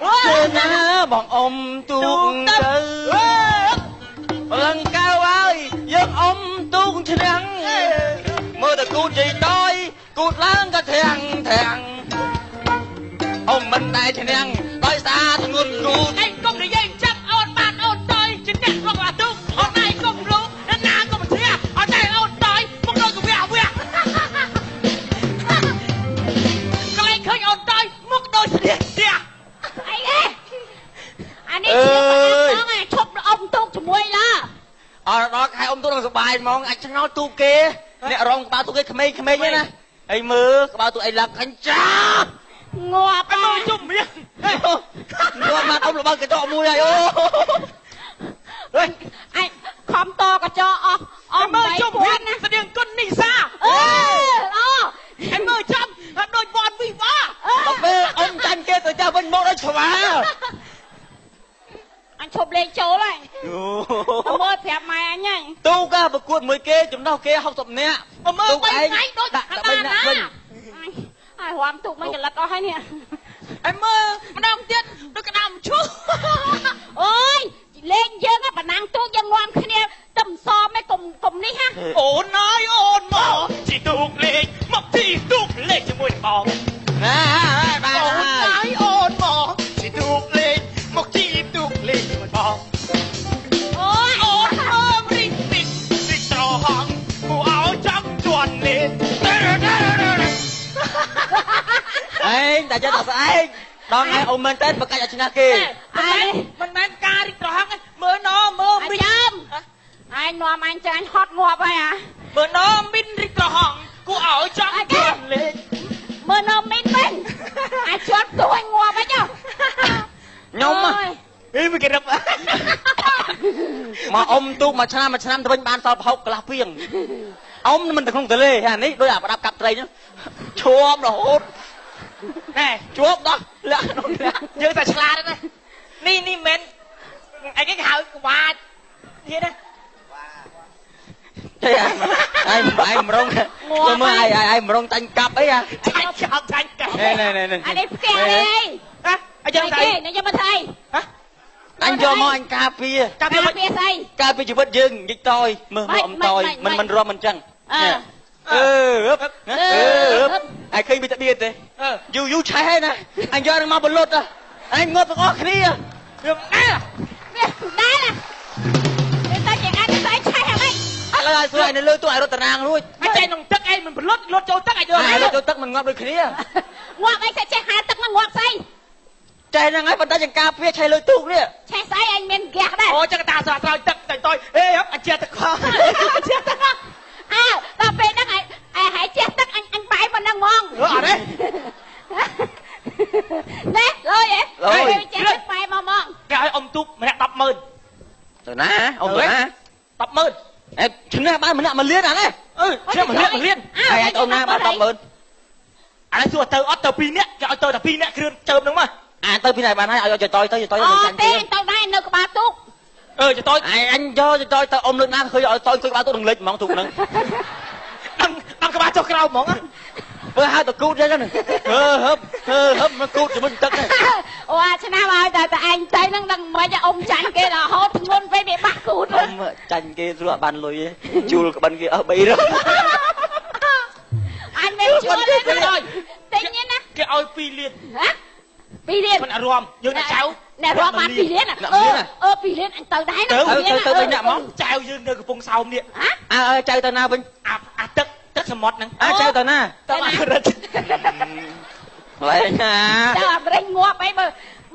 ទេណាបងអ៊ំទូកទៅលង្កៅហើយយើងអ៊ំទូកឈ្នះមើលតែគូតយាយតយគូតឡើងក៏ធាំងធាំងអ៊ំមិនដែលឈ្នះដោយសារធ្ងន់គូត ឯងកុំនិយាយចាប់អូនបានអូនតយជាអ្នករកអាទូកអូនឯងកុំលូណាកុំឈ្នះអត់តែអូនតយមកដូចកវៈវៈកន្លែងឃើញអូនតយមកដូចស្ទះស្ទះ អីគេអានេះជាប្រអាប់ផងឈប់អុំទូកជាមួយឡា អត់ដល់ខែអ៊ំទូកនឹងសបាយហ្មងអាចឆ្ងល់ទូកគេអ្នករងក្បាលទូកគេក្មេងៗណាហើយមើលក្បាលទូកអីឡើងកញ្ចា ងាប់ អើយជុំមាស ងាប់មកអ៊ំលបើកញ្ចក់មួយហើយអូហេ អញខំតកញ្ចក់អស់អស់ មើលជុំមាសស្តៀងគុណនីសា អឺអូ អញមើលចាំដូចវ៉ាន់វីវ៉ា ដល់ពេលអ៊ំចាញ់គេទៅចាស់វិញមកដូចឆ្វា អញឈប់លេងចូលហើយ អូមើលប្រាប់ម៉ែអញហ្នឹង ទូកប្រកួតមួយគេចំណោះគេ60នាក់ មើល3ថ្ងៃដូចដាក់3នាក់វិញ ហើយរំទូកមិនកលិតអស់ហើយនេះ អញមើលម្ដងទៀតដូចក្តាមឈូ អូយលេងយើងប៉ណ្ណាំងទូកយើងងំគ្នាទៅមិនសមឯងកុំនេះហ่ะ អូនអើយអូនមកជីទូកលេងមកជីទូកលេងជាមួយបង ណាបាទ អូនអើយអូនមកជីទូកលេងមកជីទូកលេងជាមួយបង អូយ អូនមើលរីកតិចតិចត្រហងគូឲ្យចាំជន់លេង ឯងតែចិត្តដល់ស្អែកដល់ថ្ងៃអ៊ំមែនតើប្រកាសឲ្យឈ្នះគេ ឯងមិនមែនការរីកត្រហងមើលណមើលមីនឯងនាំអញចាញ់ហត់ងាប់ហើយអា មើលណមីនរីកត្រហងគូឲ្យចាំជន់លេង មើលណមីនវិញអាចជាប់ទួញងាប់ហើយចុះ ខ្ញុំ អីមកគេរឹប មកអ៊ំទូកមួយឆ្នាំមួយឆ្នាំទៅវិញបានសល់ប្រហុកកន្លះពីងអ៊ំមិនទៅក្នុងទលេអានេះដូចអាប្រដាប់កាប់ត្រីហ្នឹងឈួមរហូត ណែ ជាប់ដល់លាក់ក្នុងលាក់ យើងតែឆ្លាតណានេះនេះមិនអីគេហៅក្បាច់ទៀតណា ចេះឯងឯងមរងទៅមើលឯងឯងមរងចាញ់កាប់អីអា ចាញ់កាប់ចាញ់កាប់ នេះនេះនេះ អានេះផ្ទះនេះ ហ៎អញ្ចឹង ស្អីនេះយកមកស្អី ហ៎ អញយកមកអញការពារ ការពារស្អី ការពារជីវិតយើងនិយាយតយមើលមើលអំតយមិនមិនរំមិនចឹង អឺអឺអឺឯងឃើញវាតបៀតទេយូរយូរឆេះហើយណាអញយកនឹងមកបលុតអញងាប់ទាំងអស់គ្នា វាដែរ វាដែរវាតែជាអញស្អីឆេះហ្មង ឥឡូវឲ្យសួរឲ្យនៅលើទូឲ្យរត់តារាងរួច អញចេះក្នុងទឹកឯងមិនបលុតលុតចូលទឹកឯងយក លុតចូលទឹកមិនងាប់ដូចគ្នា ងាប់អីតែចេះហាទឹកមកងាប់ស្អី ចេះហ្នឹងហើយប៉ុន្តែចង្ការពារឆេះលើទូកនេះ ឆេះស្អីអញមានហ្គាសដែរ អូចឹងតាស្រះស្រោចទឹកតែតយហេអញជះទឹកខជះទឹក អើដល់ពេលហ្នឹងឯងហើយជះទឹកអញអញបែកមកហ្នឹងហ្មង អត់ទេ ណែលុយហ៎ជះទឹកបែកមកហ្មង គេឲ្យអ៊ំទូកម្នាក់100000 ទៅណាអ៊ំទៅណា 100000 អេឈ្នះបានម្នាក់1លានអានេះ អឺឈ្នះ1លាន1លាន ហើយឲ្យអូនណាបាន100000 អានេះសួរទៅអត់ទៅ2នាក់គេឲ្យទៅតែ2នាក់គ្រឿនចើមហ្នឹងមក អាទៅពីណាបានហើយឲ្យចតយទៅចតយទៅចាញ់ទេទៅដែរនៅក្បាលទូក អឺចតយ អញអញយកចតយទៅអ៊ំលើកណាឃើញឲ្យតយអង្គុយក្បាលទូកនឹងលិចហ្មងទូកហ្នឹង ដឹងដឹងក្បាលចុះក្រោមហ្មង មើលហៅតគូតចឹងហឺហឹបហឺហឹបមកគូតជាមួយទឹកហ្នឹង អូអាឆ្នាំឲ្យតែតែឯងទៅហ្នឹងដឹងមិនអ៊ំចាញ់គេរហូតធ្ងន់ពេកវាបាក់គូត អ៊ំចាញ់គេស្រួលអត់បានលុយទេជួលក្បិនគេអស់300 អញមិនជួលទេទិញណា គេឲ្យ2លាន ហ៎2លាន មិនអារម្មណ៍យើងអ្នកចៅ អ្នករំបាន2លានអឺអឺ2លានអញទៅដែរណា ទៅទៅវិញអ្នកមក ចៅយើងនៅកំពង់សោមនេះ អើចៅទៅណាវិញ អាទឹកទឹកសមុទ្រហ្នឹង អើចៅទៅណា ទៅអាមេរិក លែងណា ទៅអាមេរិកងាប់អីបើ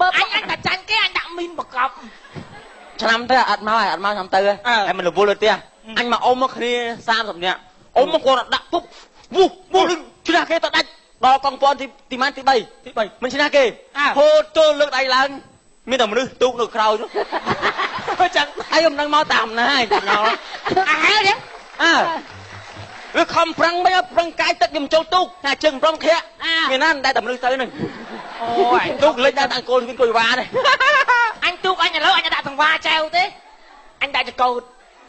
បើ អញអញតែចាញ់គេអញដាក់មីនបកប់ ឆ្នាំទៅអត់មកហើយអត់មកឆ្នាំទៅហើយមិនរវល់ទៅផ្ទះអញមកអ៊ំមកគ្នា30នាក់អ៊ំមកគាត់ដាក់ពុបវូវូឈ្នះគេទៅដាច់ដល់កង់ពាន់ទីទីម៉ានទី3 ទី3 មិនឈ្នះគេហូតទល់លើកដៃឡើងមានតែមនុស្សទូកនៅក្រោយនោះ ចឹង ហើយខ្ញុំនឹងមកតាមណាហើយចំណោ អាហែលចឹង អើវាខំប្រឹងមិនប្រឹងកាយទឹកវាមិនចូលទូកថាជើងប្រំធាក់មានណាតែតែមនុស្សទៅហ្នឹង អូយ ទូកលិចដល់អង្គលមានគុយវ៉ានេះ អញទូកអញឥឡូវអញដាក់សង្វាចែវទេអញដាក់ចកោត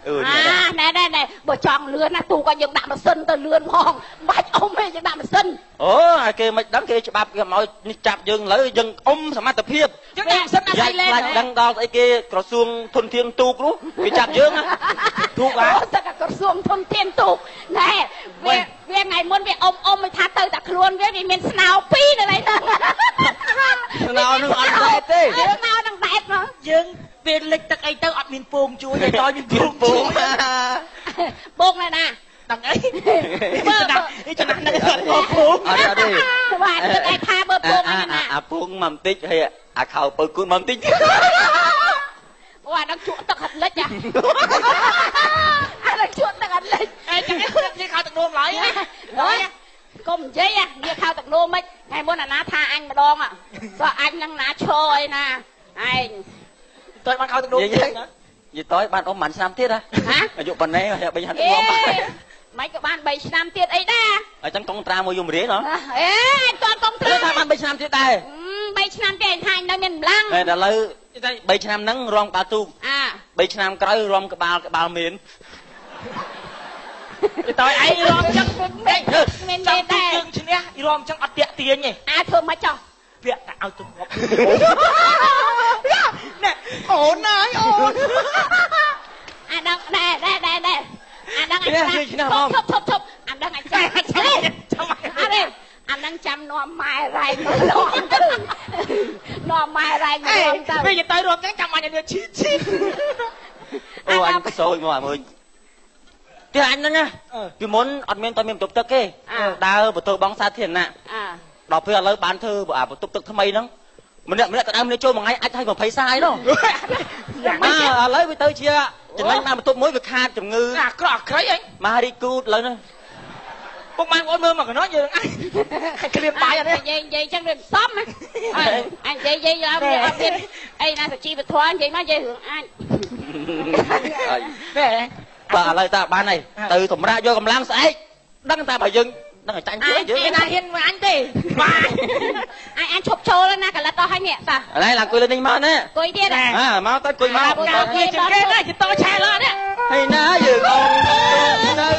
អាណែណែណែបើចង់លឿនណាទូក៏យើងដាក់ម៉ាស៊ីនទៅលឿនផងបាច់អ៊ំទេយើងដាក់ម៉ាស៊ីនអូអាគេមិនដឹងគេច្បាប់គេមកនេះចាប់យើងលើយើងអ៊ំសមត្ថភាពយើងដាក់ម៉ាស៊ីនអាស្រ័យលេនដឹងដល់ស្អីគេក្រសួងធនធានទូកនោះគេចាប់យើងណាទូកអាសឹកក្រសួងធនធានទូកណែវាថ្ងៃមុនវាអ៊ំអ៊ំមិនថាទៅតែខ្លួនវាមានស្នោពីរនៅឡើយហ្នឹងស្នោនឹងអត់ដែតទេស្នោនឹងដែតមកយើងពេលលិចទឹកអីទៅអត់មានពងជួយតែតយមានពងពងពងណែណាដឹងអីចំណាស់នឹងអត់ពងអត់ទេបាទទឹកឯថាបើពងអីណាអាពងមកបន្តិចហើយអាខោពៅគូនមកបន្តិចអូអានឹងជក់ទឹកអត់លិចអាអានឹងជក់ទឹកអត់លិចអេចឹងគេខោទឹកនោមឡើយអូយកុំនិយាយវាខោទឹកនោមមិនថ្ងៃមុនអាណាថាអញម្ដងសោះអញនឹងណាឈរអីណាឯងតើបានខោទឹកនោមទៀតណានិយាយតើបានអ៊ំប៉ុន្មានឆ្នាំទៀតហ៎អាយុប៉ុណ្ណេះ3ឆ្នាំទៀតមិនក៏បាន3ឆ្នាំទៀតអីដែរអញ្ចឹងកុងត្រាមួយយំរៀនហ៎អេអញតន់កុងត្រាថាបាន3ឆ្នាំទៀតដែរ3ឆ្នាំទៀតថាអញនៅមានកម្លាំងតែឥឡូវ3ឆ្នាំហ្នឹងរំក្បាលទូកអា3ឆ្នាំក្រោយរំក្បាលមានតើឯងរំចឹងមានទេដែរយើងឈ្នះរំចឹងអត់តាក់ទាញទេអាធ្វើមិនចោះពាក់តែឲ្យទៅងាប់ណែអូនណាយអូនអាដឹងណែណែណែណែអាដឹងអាឈប់ឈប់ឈប់អាដឹងអាចាំអរេអានឹងចាំនាំម៉ែរ៉ែងមកលំទៅនាំម៉ែរ៉ែងមកលំទៅវាទៅរំចឹងចាំអញឲ្យឈីឈីអូអញសោយមកអាមើលទីអញហ្នឹងណាពីមុនអត់មានតមានបន្ទប់ទឹកទេដើរបន្ទប់បងសាធារណៈដល់ពេលឥឡូវបានធ្វើអាបន្ទប់ទឹកថ្មីហ្នឹងម្នាក់ម្នាក់ទៅដើមនេះចូលមួយថ្ងៃអាចឲ្យ20សាយនោះឥឡូវវាទៅជាចំណេញបានបន្ទប់មួយវាខាតជំងឺអាក្រក់អាក្រៃអីមហារីគូតឥឡូវហ្នឹងពុកម៉ែបងអូនមើលមកកណោះយើងអាចឃ្លានបាយអត់ទេនិយាយនិយាយចឹងវាមិនសមអញនិយាយនិយាយឡើងវាអត់មានអីណាសុជីវធម៌និយាយមកនិយាយរឿងអាចបែបាទឥឡូវតាបានហើយទៅសម្រាប់យកកម្លាំងស្អែកដឹងតែបើយើងដឹងចាញ់ទៀតយើងណាហ៊ានមកអញទេបាទអញអញឈប់ចូលណាកលិតអស់ហើយនេះតាឥឡូវឡើងអង្គុយលើនេះមកណាអង្គុយទៀតអាមកទៅអង្គុយមកអង្គុយជាងគេណាជាតឆែឡើនេះហើយណាយើងអងនៅ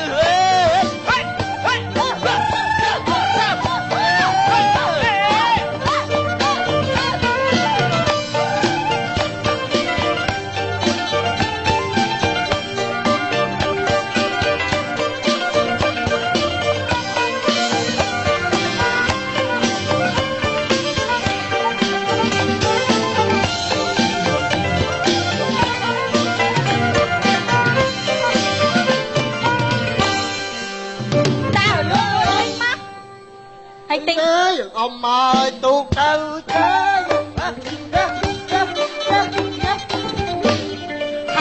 អ៊ំមកទូកទៅជើហា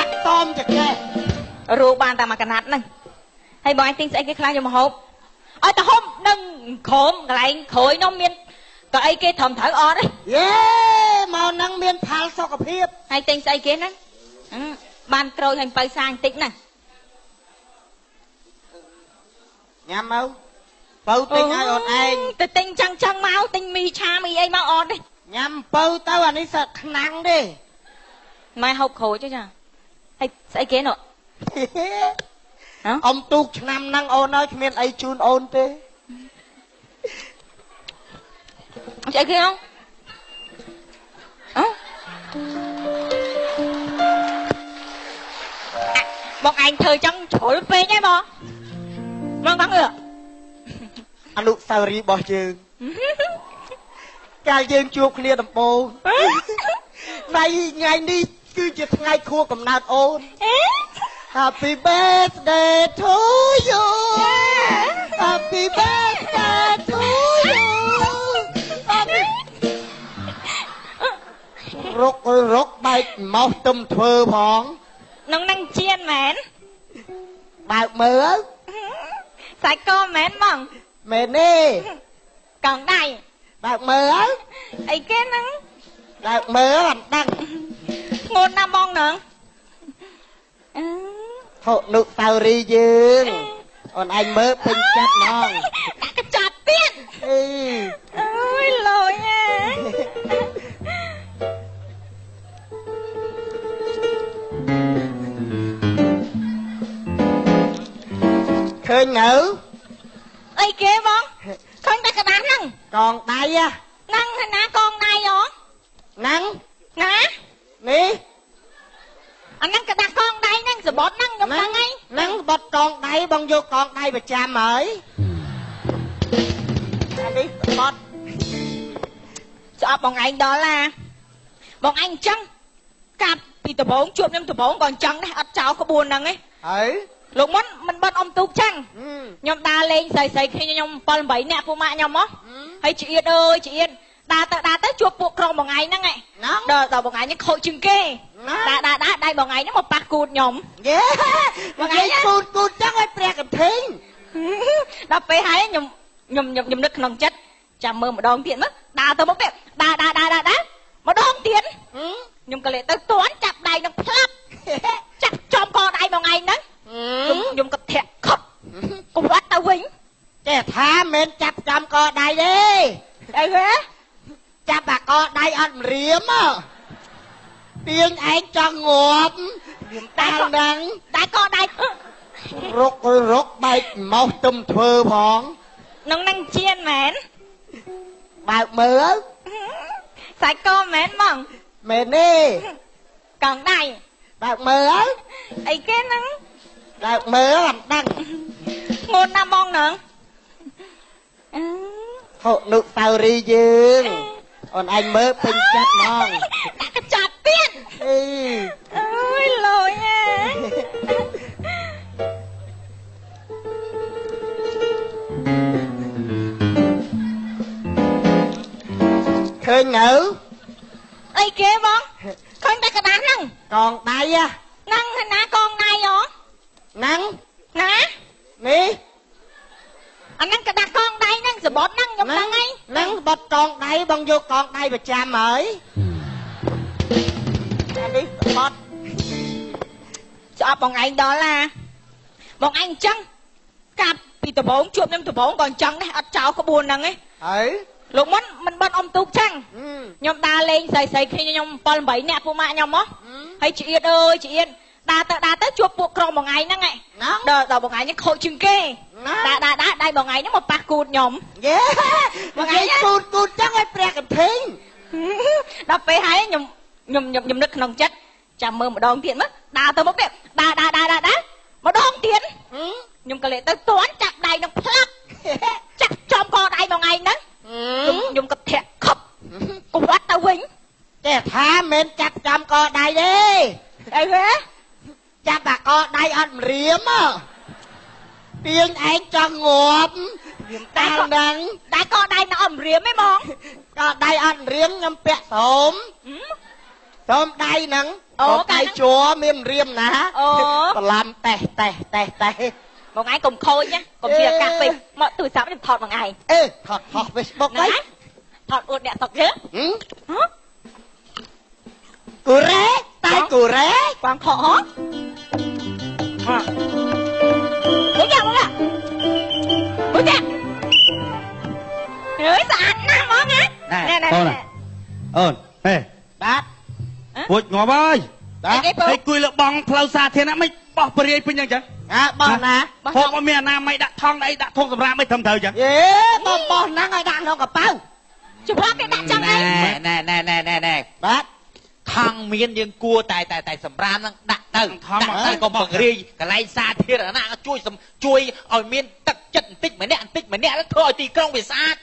ក់តមចកេះរូបានតែមួយកណាត់ហ្នឹងហើយបងឯងទិញស្អីគេខ្លះយកមកហូបឲ្យតែហូបនឹងក្រោមកន្លែងក្រោយនោះមានក៏អីគេត្រឹមត្រូវអត់ទេយេមកហ្នឹងមានផលសុខភាពហើយទិញស្អីគេហ្នឹងបានក្រូចហើយបើសាងបន្តិចណាញ៉ាំមកបើទិញឲ្យអូនឯងទៅទិញចឹងចឹងមកទិញមីឆាមីអីមកអត់ទេញ៉ាំបើទៅអានេះសឹកខ្លាំងទេម៉ែហូបក្រូចទេចាហើយស្អីគេនោះអ៊ំទូកឆ្នាំហ្នឹងអូនហើយគ្មានអីជូនអូនទេស្អីគេហ៎អ៎បងឯងធ្វើចឹងជ្រុលពេកហ៎បងបងបងអើអនុស្សាវរីយ៍របស់យើងកាលយើងជួបគ្នាដំបូងថ្ងៃនេះគឺជាថ្ងៃខួបកំណើតអូន Happy birthday to you Happy birthday to you រកបែកមកទឹមធ្វើផងនឹងនឹងជៀនមែនបើកមើលសាច់កមែនបងមែនទេកងដៃបើកមើលអីគេហ្នឹងបើកមើលអត់ដឹងធ្ងន់ណាស់បងហ្នឹង ហុនុសាវរីយ៍យើងអូនឯងមើលពេញចិត្តហ្មងដាក់កញ្ចប់ទៀតអីអើយលយហ៎ ឃើញនៅអីគេបងឃើញតែกระดาษហ្នឹងកងដៃហ្នឹងណាកងដៃហ៎ហ្នឹងណានេះអាហ្នឹងกระดาษកងដៃហ្នឹងសបត់ហ្នឹងខ្ញុំដឹងហើយហ្នឹងសបត់កងដៃបងយកកងដៃប្រចាំហើយអានេះសបត់ស្អប់បងឯងដល់ណាបងឯងអញ្ចឹងកាប់ពីដំបងជួបខ្ញុំដំបងក៏អញ្ចឹងដែរអត់ចោលក្បួនហ្នឹងឯងហើយលោកមុនមិនបត់អុំទូកចឹងខ្ញុំដើរលេងស្រីស្រីគ្នាខ្ញុំ7 8នាក់ពួកម៉ាក់ខ្ញុំហ៎ហើយឆ្អៀតអើយឆ្អៀតដើរទៅដើរទៅជួបពួកក្រុមបងឯងហ្នឹងឯងដល់ដល់បងឯងហ្នឹងខូចជាងគេដើរដើរដើរដៃបងឯងហ្នឹងមកប៉ះគូតខ្ញុំយេបងឯងគូតគូតចឹងឲ្យព្រះកន្ធិញដល់ពេលហើយខ្ញុំខ្ញុំខ្ញុំនឹកក្នុងចិត្តចាំមើលម្ដងទៀតមើលដើរទៅមុខទៀតដើរដើរដើរដើរម្ដងទៀតខ្ញុំក៏លេទៅតន់ចាប់ដៃនឹងផ្លាប់ចាប់ចំកដៃបងឯងហ្នឹងខ្ញុំក៏ធាក់ខប់កុំអត់ទៅវិញចេះថាមិនចាប់ចំកដៃទេអីហ៎ចាប់អាកដៃអត់ម្រាមទាញឯងចង់ងាប់តែហ្នឹងតែកដៃរុករុកបែកមកទឹមធ្វើផងនឹងនឹងជៀនមែនបើកមើលសាច់កមែនបងមែនទេកងដៃបើកមើលអីគេហ្នឹងបើកមើលអត់ដឹងងូនណាបងហ្នឹងហូនុសាវរីយើងអូនឯងមើលពេញចិត្តហ្មងដាក់កញ្ចប់ទៀតអីអើយលយហ៎ឃើញនៅអីគេបងឃើញតែกระดาษហ្នឹងកងដៃហ្នឹងណាកងដៃហ៎ហ្នឹងណានេះអាហ្នឹងกระดาษកងដៃហ្នឹងសបត់ហ្នឹងខ្ញុំដឹងហើយហ្នឹងសបត់កងដៃបងយកកងដៃប្រចាំហើយអានេះសបត់ស្អប់បងឯងដល់ណាបងឯងអញ្ចឹងកាប់ពីដំបងជួបខ្ញុំដំបងក៏អញ្ចឹងដែរអត់ចោលក្បួនហ្នឹងឯងហើយលោកមុនមិនបត់អុំទូកចឹងខ្ញុំដើរលេងស្រីស្រីគ្នាខ្ញុំ7 8នាក់ពួកម៉ាក់ខ្ញុំហ៎ហើយឆ្អៀតអើយឆ្អៀតដើរទៅដើរទៅជួបពួកក្រុមបងឯងហ្នឹងឯងដល់ដល់បងឯងហ្នឹងខូចជាងគេដើរដើរដើរដៃបងឯងហ្នឹងមកប៉ះគូតខ្ញុំយេបងឯងគូតគូតចឹងឲ្យព្រះកន្ធិញដល់ពេលហើយខ្ញុំខ្ញុំខ្ញុំនឹកក្នុងចិត្តចាំមើលម្ដងទៀតមើលដើរទៅមុខទៀតដើរដើរដើរដើរម្ដងទៀតខ្ញុំក៏លេទៅតន់ចាប់ដៃនឹងផ្លាប់ចាប់ចំកដៃបងឯងហ្នឹងខ្ញុំក៏ធាក់ខប់កុំអត់ទៅវិញចេះថាមិនចាប់ចំកដៃទេអីហ៎ចាប់អាកដៃអត់ម្រាមទាញឯងចង់ងាប់តែហ្នឹងតែកដៃនៅអត់ម្រាមទេហ្មងកដៃអត់ម្រាមខ្ញុំពាក់ស្រោមស្រោមដៃហ្នឹងអូដៃជ័រមានម្រាមណាអូបន្លំតេះតេះតេះតេះបងឯងកុំខូចណាកុំជាឱកាសពេកមកទូរស័ព្ទខ្ញុំថតបងឯងអេថតផុស Facebook ហ្នឹងថតអួតអ្នកស្រុកយើងគូរ៉េតែគូរ៉េបងខកហ៎បងយ៉ាបងយ៉ាបងយ៉ាអើយស្អាតណាស់ហ្មងណាណែអូនអូនហេបាទពួចងាប់ហើយហើយគួយលើបងផ្លូវសាធារណៈមិនបោះពរាយពេញអញ្ចឹង អាបោះណាហូបអត់មានអនាម័យដាក់ថងដាក់អីដាក់ធុងសម្រាប់មិនត្រឹមត្រូវចឹង យេបងបោះហ្នឹងឲ្យដាក់ក្នុងកប៉ៅចម្រាប់គេដាក់ចឹងឯង ណែណែណែណែណែ បាទ ថងមានយើងគួរតែតែតែសម្រាមហ្នឹងដាក់ទៅដាក់ទៅកុំបង្រាយកន្លែងសាធារណៈជួយជួយឲ្យមានទឹកចិត្តបន្តិចម្នាក់បន្តិចម្នាក់ធ្វើឲ្យទីក្រុងវាស្អាត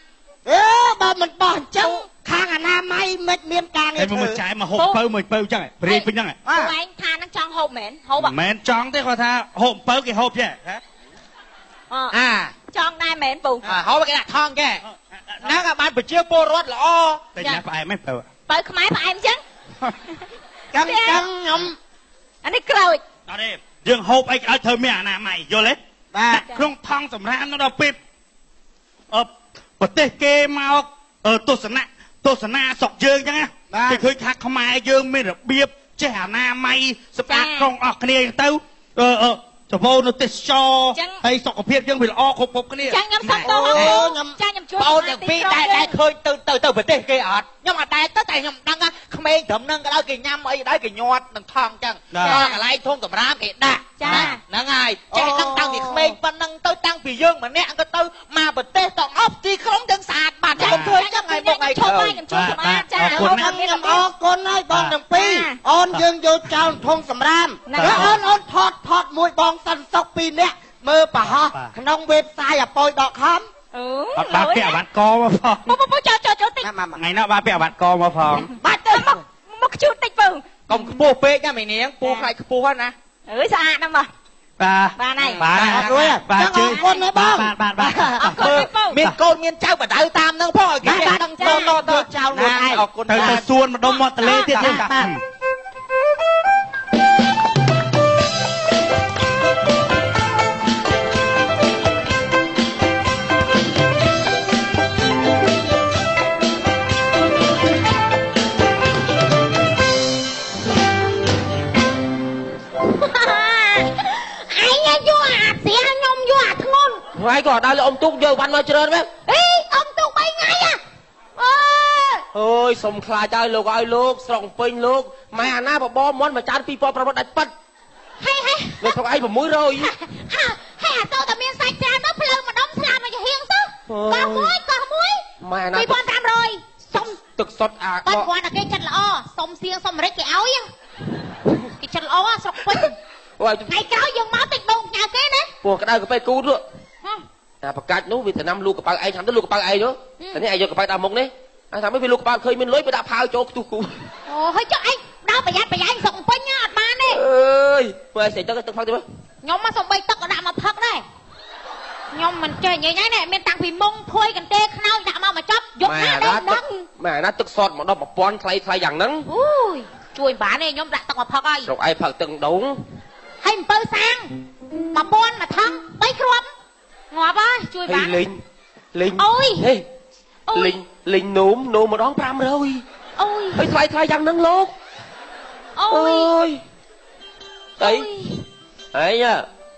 អេបើមិនបោះអញ្ចឹងខាងអនាម័យមិនមានការងារធ្វើមើលចែមកហូបពៅមួយពៅចឹងព្រាយពេញហ្នឹង ឯងថាហ្នឹងចង់ហូបមែនហូប មិនមែនចង់ទេគាត់ថាហូបពៅគេហូបចេះហ៎ អា ចង់ដែរមែនពូ ហូបគេដាក់ថងគេហ្នឹងឲ្យបានប្រជាពលរដ្ឋល្អ តែញ៉ាំផ្អែមហ្នឹងពៅ ពៅខ្មែរផ្អែមចឹង ចឹងចឹងខ្ញុំ អានេះក្រូច អត់ទេយើងហូបអីក៏ឲ្យត្រូវមានអនាម័យយល់ទេ បាទ ក្នុងថងសម្រាមនោះដល់ពេលអឺប្រទេសគេមកទស្សនៈទស្សនាស្រុកយើងចឹងណាគេឃើញថាខ្មែរយើងមានរបៀបចេះអនាម័យសម្អាតក្រុងអស់គ្នាទៅអឺ សវោនៅទេសចរហើយសុខភាពយើងវាល្អគ្រប់គ្រប់គ្នា ចាខ្ញុំសុំទោសខ្ញុំចាខ្ញុំជួយ បងទាំងពីរតែតែឃើញទៅទៅទៅប្រទេសគេអត់ខ្ញុំអត់ដែរទៅតែខ្ញុំដឹងថាក្មេងត្រឹមហ្នឹងក៏ដោយគេញ៉ាំអីក៏ដោយគេញាត់នឹងថងចឹងដល់កន្លែងធំសម្រាមគេដាក់ហ្នឹងហើយចេះដឹងតាំងពីក្មេងប៉ុណ្ណឹងទៅតាំងពីយើងម្នាក់ក៏ទៅមកប្រទេសទាំងអស់ទីក្រុងទាំងស្អាតបាត់ខ្ញុំឃើញចឹងហើយមកឲ្យ ឈប់ហើយខ្ញុំជួយសម្អាតចា ខ្ញុំអរគុណហើយបងទាំងពីរអូនយើងយកចោលធំសម្រាមហើយអូនអូនថតថតមួយបងសិនសុកពីរនាក់មើលប្រហោះក្នុង website apoy.com អត់បានពាក់អាវ៉ាត់កមកផង ពពចូលចូលចូលតិច ថ្ងៃនោះបានពាក់អាវ៉ាត់កមកផង បាទទៅមកមកខ្ជូតតិចពើ កុំខ្ពស់ពេកណាមីនាងពូខ្លាចខ្ពស់ហ្នឹងណា អើយស្អាតណាស់មក បាទ បានហើយ បាទ អត់រួច បាទ អរគុណណាបង បាទបាទបាទ អរគុណពូ មានកូនមានចៅបដៅតាមនឹងផងឲ្យគេដឹងតតត ចៅខ្លួនឯង អរគុណ ទៅទៅសួនម្ដុំមាត់ទន្លេទៀតយើង បាទ ថ្ងៃក៏ដើរលើអ៊ំទូកយកវ៉ាន់មកច្រើនមែន អេអ៊ំទូក3ថ្ងៃហ៎អើយ អើយសុំខ្លាចហើយលោកឲ្យលោកស្រុកពេញលោកម៉ែអាណាបបមន់មួយចាន2500ដាច់ប៉ិត ហេហេ លោកស្រុកឯង600 ហាហេអាតោតែមានសាច់ច្រើនមកផ្លូវម្ដុំស្លាប់មកហៀងទៅកោះមួយកោះមួយ ម៉ែអាណា 2500សុំ ទឹកសុតអា បាត់គាត់តែគេចិត្តល្អសុំសៀងសុំរិចគេឲ្យគេចិត្តល្អស្រុកពេញថ្ងៃក្រោយយើងមកតិចដងញ៉ៅគេណា ពោះក្តៅកាហ្វេគូនោះអាប្រកាច់នោះវាទៅណាំលូកប៉ៅឯងចាំទៅលូកប៉ៅឯងនោះតែនេះឯងយកកប៉ៅដាក់មុខនេះអញថាមិនវាលូកប៉ៅឃើញមានលុយវាដាក់ផាវចូលខ្ទុះគូ អូហើយចុះឯងដើរប្រយ័ត្នប្រយែងស្រុកពេញអត់បានទេ អើយមើលស្អីទឹកទឹកផឹកទេមើល ខ្ញុំមកសំបីទឹកក៏ដាក់មកផឹកដែរខ្ញុំមិនចេះនិយាយណាមានតាំងពីមុងភួយកន្ទេខ្នើយដាក់មកមកចប់យកណាដែរដឹង ម៉ែណាទឹកសតមកដល់1000ថ្លៃថ្លៃយ៉ាងហ្នឹង អូយជួយមិនបានទេខ្ញុំដាក់ទឹកមកផឹកហើយ ស្រុកឯងផឹកទឹកដង ហើយអំពៅសាង1000មួយថង3គ្រាប់ងាប់ហើយជួយបាន លេងលេង អូយ ហេលេងលេងនោមនោមម្ដង500 អូយ ហើយថ្លៃថ្លៃយ៉ាងហ្នឹងលោក អូយ អីអី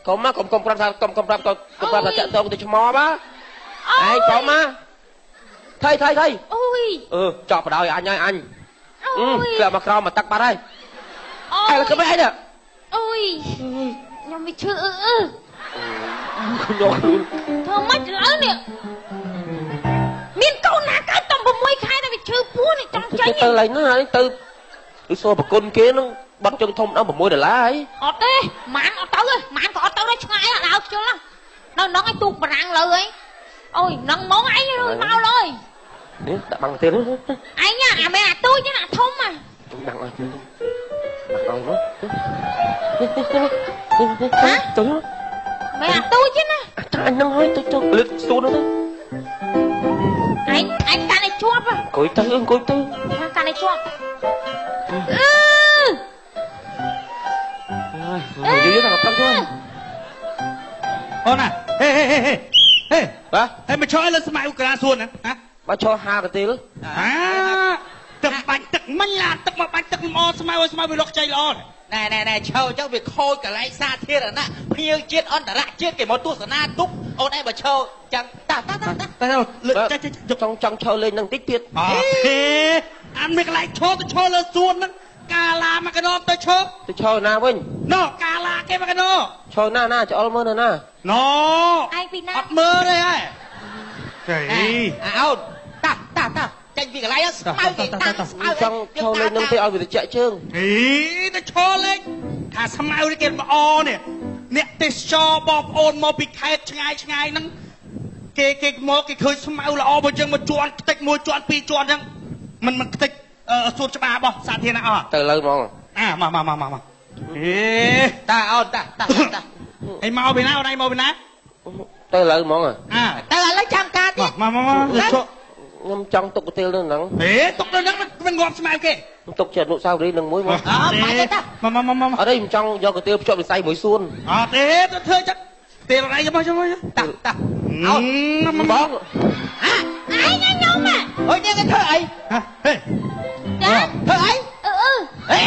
កុំមកកុំកុំប្រាប់ថាកុំកុំប្រាប់កុំកុំប្រាប់ថាចាក់តងទៅឆ្មបហ៎ឯងកុំមកថៃថៃថៃ អូយ អឺចប់បដ ாய் អញហើយអញធ្លាក់មកក្រោមមកទឹកបាត់ហើយអែលកុំអីនេះ អូយខ្ញុំវាឈឺអឺអឺ ខ្ញុំខ្លួន ធ្វើម៉េចឥឡូវនេះមានកូនណាកើតតំ6ខែតែវាឈឺពោះនេះចង់ចេញ ទៅឡើយណាទៅឬសួរប្រគុណគេនឹងបាត់ជើងធំដល់6ដុល្លារហី អត់ទេម៉ានអត់ទៅទេម៉ានក៏អត់ទៅដែរឆ្ងាយអត់ឲ្យខ្ជិលនៅនឹងឲ្យទូកបារាំងលើហីអូយនឹងហ្មងឯងមកលើ នេះដាក់បាំងទៀត ឯងអាមែនអាទូចណាអាធំហ៎ បាំងឲ្យបាំងឲ្យមកទៅ មែនអាទូចណា អញនឹងហើយទៅទៅលើកស្ទួនទៅ ឯងឯងកាន់ឲ្យជាប់ អង្គុយទៅអង្គុយទៅ កាន់ឲ្យជាប់អឺ យូរយូរតែប៉ឹកទៅ អូនណាហេហេហេហេហេ បាទ ហេមកឈរលើស្មៅក្រាសួនណាហ៎ បាទឈរហាកាទីល ហាទឹកបាញ់ទឹកមិញឡាទឹកមកបាញ់ទឹកលំអស្មៅឲ្យស្មៅវាលុកចៃល្អ ណែណែណែឈើអញ្ចឹងវាខូចកន្លែងសាធារណៈភ្ញៀវជាតិអន្តរជាតិគេមកទស្សនាទុកអូនឯងបើឈើចឹងតាតាតា តាលើកចេះ ចង់ចង់ឈើលេងនឹងតិចទៀត អត់ទេអានមានកន្លែងឈរទៅឈរលើសួនហ្នឹងកាឡាមកកណោទៅឈរ ទៅឈរណាវិញ ណូកាឡាគេមកកណោ ឈរណាណាច្អល់មើលនៅណា ណូ ឯងពីណា អត់មើលទេហ៎ចៃ អាអូនតាតាតាចេញពីកន្លែងស្មៅគេតាំងស្មៅ ចង់ឈរលេងនឹងទេឲ្យវាត្រជាក់ជើង ហីទៅឈរលេងថាស្មៅនេះគេល្អនេះអ្នកទេសចរបងប្អូនមកពីខេត្តឆ្ងាយឆ្ងាយហ្នឹងគេគេមកគេឃើញស្មៅល្អបើយើងមកជន់ខ្ទេចមួយជន់ពីរជន់ហ្នឹងមិនមិនខ្ទេចសួតច្បារបស់សាធារណៈអស់ ទៅលើហ្មង អាមកមកមកមកហេ តាអូនតាតាតា ឯមកពីណាអូនឯងមកពីណា ទៅលើហ្មង អា ទៅឥឡូវចាំការទៀត មកមកមក ខ្ញុំចង់ទុកកាទៀលនៅហ្នឹង ហេទុកនៅហ្នឹងមិនងាប់ស្មៅគេ ទុកជាអនុស្សាវរីយ៍នឹងមួយមក អត់បាច់ទេតា មកមកមក អត់ទេខ្ញុំចង់យកកាទៀលភ្ជាប់វិស័យមួយសួន អត់ទេទៅធ្វើចឹងទៀលអីមកមក តាតាអូន បង អាឯងខ្ញុំហ៎ អូយនាងគេធ្វើអី ហេ ចា ធ្វើអី អឺអឺ ហេ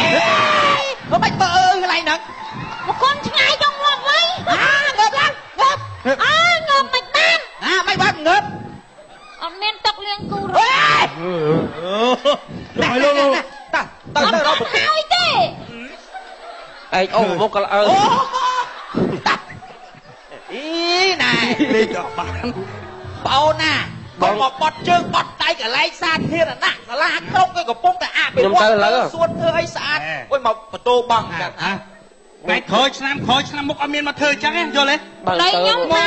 បើបាច់បើអឺកន្លែងហ្នឹង មកកូនឆ្ងាយចង់ងាប់វិញ ហើយលោកតាទៅទៅរកហើយទេឯងអូមុខក៏អើតាអីណែលេងអត់បានប្អូនណាកុំមកបត់ជើងបត់ដៃកន្លែងសាធារណៈសាលាក្រុងគេកំពុងតែអភិវឌ្ឍសួនធ្វើអីស្អាតអុយមកបន្ទោបងចឹងថ្ងៃក្រោយឆ្នាំក្រោយឆ្នាំមុខអត់មានមកធ្វើចឹងទេយល់ទេដៃខ្ញុំថា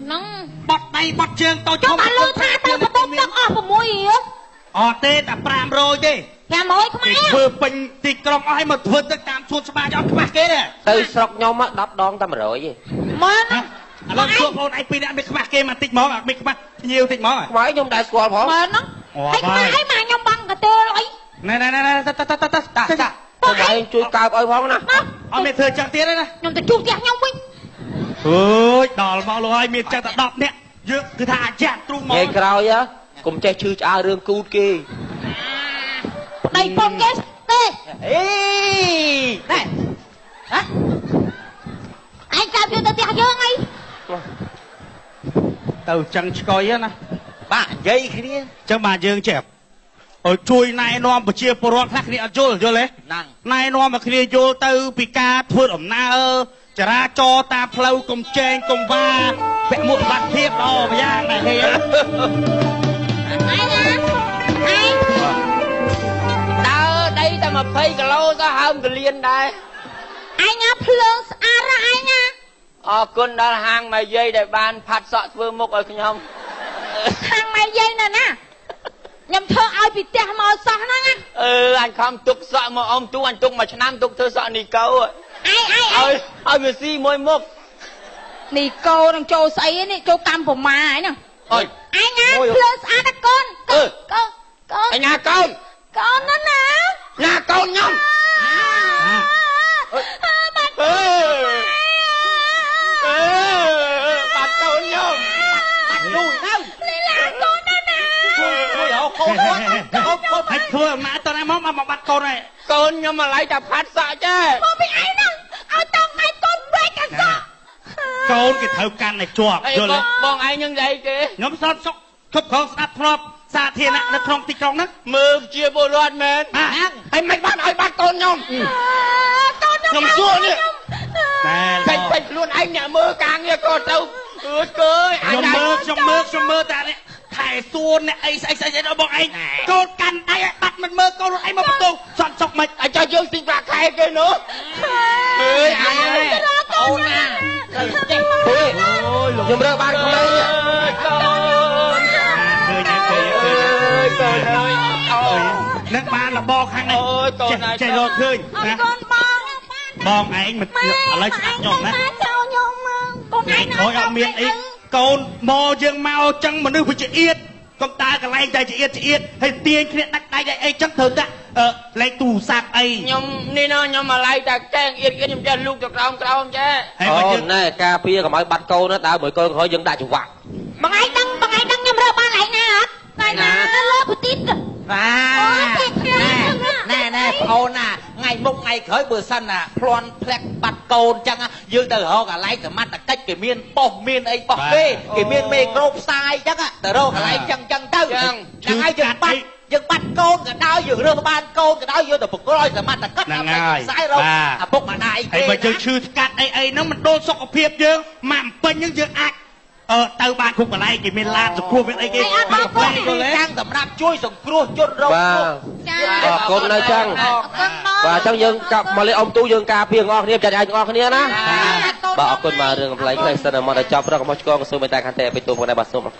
ហ្នឹងបត់ដៃបត់ជើងតូចធំបានលឺថាទៅបន្ទប់ទឹកអស់6រៀលអត់ទេតែ500ទេ500ខ្មែរធ្វើពេញទីក្រុងអស់ឲ្យមកធ្វើទឹកតាមសួនច្បារអត់ខ្វះគេទេទៅស្រុកខ្ញុំ10ដងតែ100ទេមែនឥឡូវពួកបងឯងពីរនាក់មានខ្វះគេមកតិចហ្មងអត់មានខ្វះភ្ញៀវតិចហ្មងខ្វះខ្ញុំដែរស្គាល់ផងមែនហ្នឹងហើយខ្វះអីមកខ្ញុំបងកទើលអីណែណែណែតាតាតាតាតាបងឯងជួយកើបឲ្យផងណាអត់មានធ្វើចឹងទៀតទេណាខ្ញុំទៅជួបផ្ទះខ្ញុំវិញអើយដល់មកលោកហើយមានចឹងតែ10នាក់យើងគឺថាអាចារ្យទ្រូងមកថ្ងៃក្រោយកុំចេះឈឺឆ្អើរឿងគូតគេប្តីពងគេទេអេណែហ៎ឯងកើបយកទៅផ្ទះយើងអីទៅចឹងឆ្កុយណាបាទនិយាយគ្នាចឹងបាទយើងចេះឲ្យជួយណែនាំប្រជាពលរដ្ឋខ្លះគ្នាអត់យល់យល់ទេណែនាំឲ្យគ្នាយល់ទៅពីការធ្វើដំណើរចរាចរណ៍តាមផ្លូវកុំចែងកុំវ៉ាពាក់មួកបាត់ភាពល្អម្យ៉ាងដែរគេឯងណាឯងដើរដីតែ20គីឡូទៅហើមកលៀនដែរឯងណាភ្លើងស្អាតណាឯងណាអរគុណដល់ហាងម៉ែយាយដែលបានផាត់សក់ធ្វើមុខឲ្យខ្ញុំហាងម៉ែយាយណាណាខ្ញុំធ្វើឲ្យពីផ្ទះមកសោះហ្នឹងណាអឺអញខំទុកសក់មកអ៊ំទូអញទុកមួយឆ្នាំទុកធ្វើសក់នីកូឯងឯងឲ្យវាស៊ីមួយមុខនីកូនឹងចូលស្អីនេះចូលកម្មប្រមាឯហ្នឹងអុយឯងណាភ្លើងស្អាតណាកូនកូនកូនកូនឯងណាកូនកូនណាណាណាកូនខ្ញុំបាត់អឺបាត់កូនខ្ញុំបាត់លួយទៅលីឡាកូនណាណាជួយរកកូនគាត់កូនហើយធ្វើអំណាចតណាមកមកបាត់កូនហើយកូនខ្ញុំមកឡៃតែផាត់សក់ចេះមកពីឯងណាឲ្យតង់ឯងកូនវែកអាសក់កូនគេត្រូវកាន់ឲ្យជាប់យល់ទេបងឯងនឹងស្អីគេខ្ញុំសតសុខគ្រប់គ្រងស្ដាប់ធ្នាប់សាធារណៈនៅក្នុងទីក្រុងហ្នឹងមើលជាពលរដ្ឋមែនហើយមិនបានឲ្យបាត់កូនខ្ញុំកូនខ្ញុំខ្ញុំសួរនេះតែពេចខ្លួនឯងអ្នកមើលការងារក៏ទៅអើយកើខ្ញុំមើលខ្ញុំមើលខ្ញុំមើលតែនេះថែសួនអ្នកអីស្អីស្អីដល់បងឯងកូនកាន់ដៃឲ្យបាត់មិនមើលកូនឯងមកបន្ទោសន់សុកមិនឲ្យចុះយើងទិញប្រាក់ខែគេនោះអើយអញអូនណាចេះទេខ្ញុំរើបានក្មេងកូនឃើញឃើញឃើញកូនអើយអូនឹងបានលបខាងនេះចេះចេះរកឃើញណាកូនបងបងឯងមិនឥឡូវស្ដាប់ខ្ញុំណាចូលខ្ញុំកូនឯងក្រោយអត់មានអីកូនមកយើងមកចឹងមនុស្សវាជាអៀតកុំដើរកន្លែងតែជាអៀតជាអៀតហើយទាញគ្នាដាច់ដៃអីចឹងត្រូវតែលេខទូរស័ព្ទអីខ្ញុំនេះណាខ្ញុំមកឡៃតែកែងអៀតខ្ញុំចេះលូកទៅក្រោមក្រោមចេះអូនណែការពារកុំឲ្យបាត់កូនណាដើរមួយកូនក្រោយយើងដាក់ចង្វាក់បងឯងដឹងបងឯងដឹងខ្ញុំរើបានឯងណាអត់តែណាលើប្រទីត បាទណែណែប្អូនណាថ្ងៃមុខថ្ងៃក្រោយបើសិនណាភ្លាន់ផ្លាក់បាត់កូនចឹងយើងទៅរកកន្លែងសមត្ថកិច្ចគេមានប៉ុស្តិ៍មានអីប៉ុស្តិ៍គេគេមានមេក្រូផ្សាយចឹងទៅរកកន្លែងចឹងចឹងទៅហ្នឹងហើយយើងបាត់យើងបាត់កូនក៏ដោយយើងរើសបានកូនក៏ដោយយើងទៅប្រគល់ឲ្យសមត្ថកិច្ចដើម្បីផ្សាយរកឪពុកម្ដាយគេហើយបើយើងឈឺស្កាត់អីអីហ្នឹងមិនដូរសុខភាពយើងមកពេញហ្នឹងយើងអាចទៅបានគ្រប់កន្លែងគេមានឡានសង្គ្រោះមានអីគេ ចាំងសម្រាប់ជួយសង្គ្រោះជនរងគ្រោះ អរគុណណាស់ចឹងបាទចឹងយើងកាប់មកលេអ៊ំទូយើងការពារទាំងអស់គ្នាចាត់ឯងទាំងអស់គ្នាណាបាទអរគុណបាទរឿងកំប្លែងខ្លះសិនមកដល់ចប់រកមកឆ្កងក៏សូមមេត្តាខន្តីអភិទូផងដែរបាទសូមអរគុណ